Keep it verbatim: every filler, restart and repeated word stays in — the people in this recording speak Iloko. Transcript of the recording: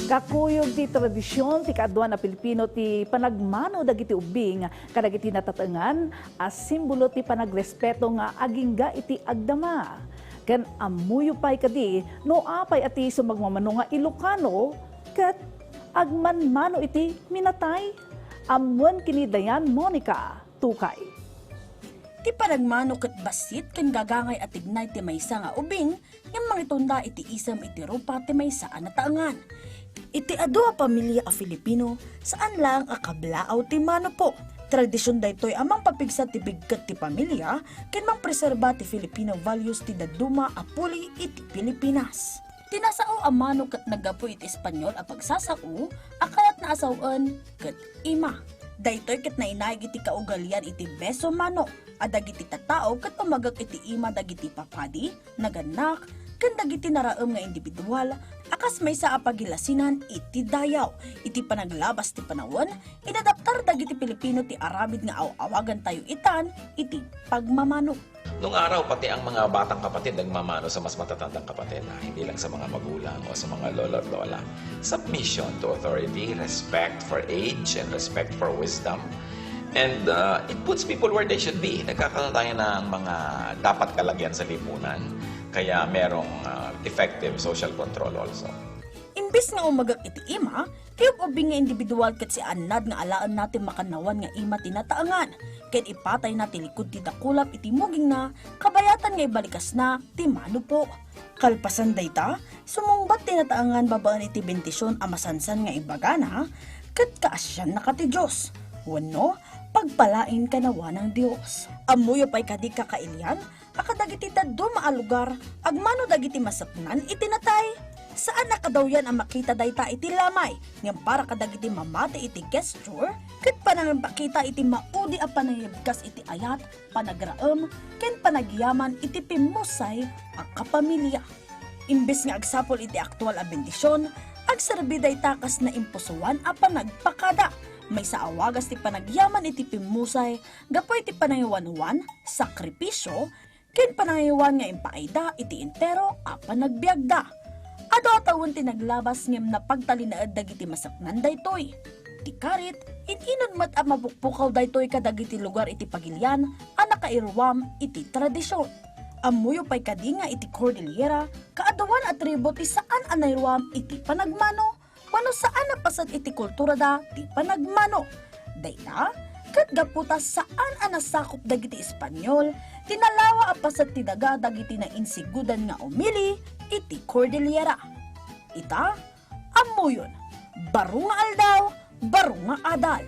Kakuyog ti tradision ti kaaduan a Pilipino ti panagmano dagiti ubbing kadagiti natatengan a simbolo ti panagrespeto nga agingga iti agdama. Ken ammoyo pay kadi no apay a ti sumagmamano nga Ilocano ket agmanmano iti minatay? Ammuen ken ni Dayan Monica, tukay. Ti panagmano ket bassit ken gagangay a tignay ti maysa nga ubing ngem mangitunda iti isem iti rupa ti maysa a nataengan. Iti adu a pamilia a Filipino, saan laeng a kablaaw ti mano po. Tradision daytoy a mangpapigsa ti bigket ti pamilia ken mangpreserba ti Filipino values ti dadduma a puli iti Pilipinas. Ti nasao a mano ket naggapu iti Espanyol a pagsasao a kayatna a sawen ket ima. Daytoy ket nainaig iti kaugalian iti beso mano a dagiti tattao ket umagek iti ima dagiti papadi, nagannak, ken dagiti naraem nga individual a kas maysa a pagilasinan iti dayaw. Iti panaglabas ti panawen, inadaptar dagiti Pilipino ti aramid nga aw-awagantayo itan iti pagmamano. Nung araw, pati ang mga batang kapatid nagmamano sa mas matatandang kapatid, ha? Hindi lang sa mga magulang o sa mga lolo at lola. Submission to authority, respect for age, and respect for wisdom. And uh, it puts people where they should be. Nagkakaroon tayo ng mga dapat kalagyan sa lipunan, kaya merong uh, effective social control also. Imbis nga umagek iti ima, ti ub-ubbing nga individual ket siannad nga alaenna ti makannawan nga ima ti nataengan, ken ipatayna ti likud ti dakulap iti mugingna, kabayatan nga ibalikasna ti manupo. Kalpasan dayta, sumungbat ti nataengan babaen iti bendision a masansan nga ibagana, ket kaasiannaka ti Dios, wenno pagpalain kanawanang Dios. Ammoyo pay kadi, kakailian, a kadagiti dadduma a lugar, agmano dagiti masapnan iti natay? Saan a kadawyan a makita dayta iti lamay, ngem para kadagiti mamati iti gesture, ket panangipakita iti maudi a panangibkas iti ayat, panagraem, ken panagyaman iti pimmusay a kapamilia. Imbes nga agsapul iti aktual a bendision, agserbi dayta kas naimpusoan a panagpakada. Maysa a wagas ti panagyaman iti pimmusay gapu iti panangiwan-wan, sakripisio, ken panangiwan nga impaayda iti entero a panagbiagda. Adu a tawen ti naglabas ngem napagtalinaed dagiti masapnan daytoy. Ti karit, in-inun met a mapukpukaw daytoy kadagiti lugar iti pagilian a nakairuam iti tradision. Ammoyo pay kadi nga iti Cordillera, kaaduan a tribu ti saan a nairuam iti panagmano, wenno saan a paset iti kulturada ti panagmano. Dayta, ket gapu ta saan a nasakup dagiti Espanyol ti nalawa a paset ti daga dagiti nainsigudan nga umili iti Cordillera. Ita, ammoyon, baro nga aldaw, baro nga adal.